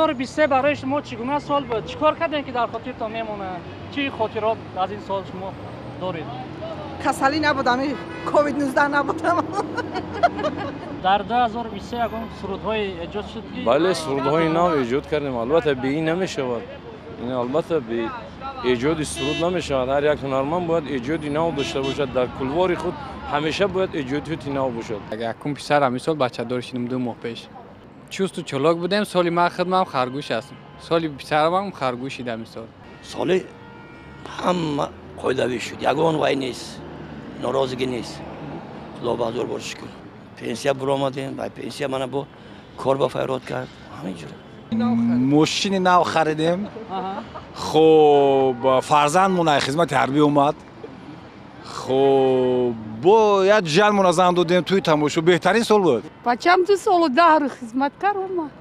2023 барои шумо чӣ гуна сол буд? Чӣ кор кардем, ки дар хотиртон мемонад? Чӣ хотирот аз ин сол шумо доред? Касалӣ набуд, ами ковид 19 набуд. Дар 2023 ягон сурудҳое эҷод шуд, ки? Бале, сурудҳои нав эҷод кардем. Албатта, бе ин намешавад. Ин албатта бе эҷоди суруд намешавад. Ҳар як ҳунарманд бояд эҷоди нав дошта бошад, дар кулвори худ ҳамеша бояд эҷодиёти нав бошад. Якум писар ҳамин сол бачадор шудем, 2 моҳ пеш. Чусту чолок будем. Соли ман худмам харгӯш ҳастам, соли писарамам харгӯш шид ҳамин сол. Соли ҳама қоидавӣ шуд, ягон вай нест, норозигӣ нест. Худо ба ҳазор бор шукр, пенсия буромадем ва пенсия мана бо кор ба файрод кард, ҳамин ҷура. Мошини нав харидем. Хуб, фарзандмон ай хизмати ҳарбӣ омад. Хуб, бо як ҷалмона зан додем, тӯи тамошо. Беҳтарин сол буд. Бачам 2 солу 10 рӯз хизмат кард, омад.